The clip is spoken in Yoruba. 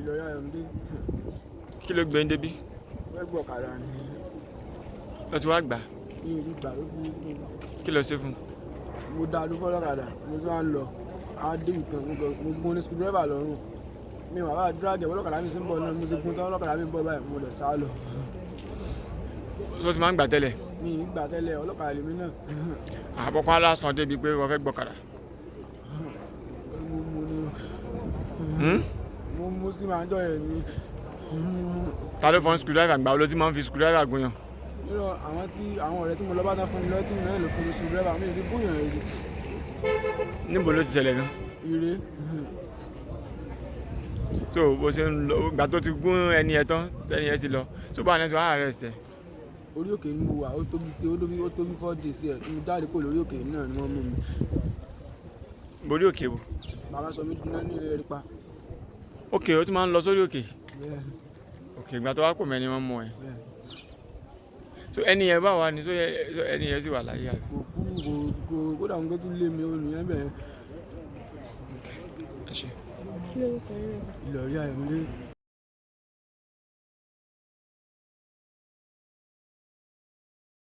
Ìlọrí Ayọ̀mídé. Kí ló gbé ń débí? Fẹ́ gbọ́ ọ̀kadà ni. Lọ ti wá gbà? Mi ò ti gbà ló fi. Kí ló ṣe fún un? Mo dá dúró fọlọ́kadà, mo tún wá ń lọ, á dé nǹkan, mo gún ní screwdriver lọ́rùn. Mi wà bá dúró àjẹ́ ọlọ́kadà mi sì ń bọ̀ náà, mo ti gún tán, ọlọ́kadà mi ń bọ̀ báyìí, mo lè sá lọ. Ló ti máa ń gbà tẹ́lẹ̀? Mi ì gbà tẹ́lẹ̀, ọlọ́kadà lèmi náà. Àbọ̀kọ́ alásán débi pé wọ́n fẹ́ gbọ́kadà. Mo mú ni. Hmm? Mo mú sí máa ń dọ̀ ẹ̀ ni. Ta ló fọ́n screwdriver? Gbà wo ló ti máa ń fi screwdriver gún yàn? Nínú àwọn tí àwọn ọ̀rẹ́ tí mo lọ bá tán fún mi lọ́tí mi náà ló fún mi screwdriver, mi ò fi gún yàn rí. Níbo ló ti ṣẹlẹ̀ gan? Ire. So bó ṣe ń lọ, ìgbà tó ti gún ẹni ẹ tán, ẹni ẹ ti lọ, so báwo ni ẹ ti wá arrest ẹ? Orí òkè ni mo wà, ó tóbi 4 days ẹ̀ tí mo jáde kó lórí òkè náà ni wọ́n mú mi. Borí òkè wo? Bàbá sọ mí dúná ní ilé rí pa. Òkè ó tún máa ń lọ sórí òkè? Bẹ́ẹ̀. Òkè, ìgbà tó wá kò mẹ́ni wọ́n mú ẹ? Bẹ́ẹ̀. So ẹni yẹn báwa ni? So ẹni yẹn sì wà láyé àbí? Kò kú, kò kódà òun tó tún lé mi olùyẹn bẹ́ẹ̀. Ẹ ṣe. Kí lórúkọ yín lẹ́ẹ̀kan sí? Ìlọrí Ayọ̀mídé.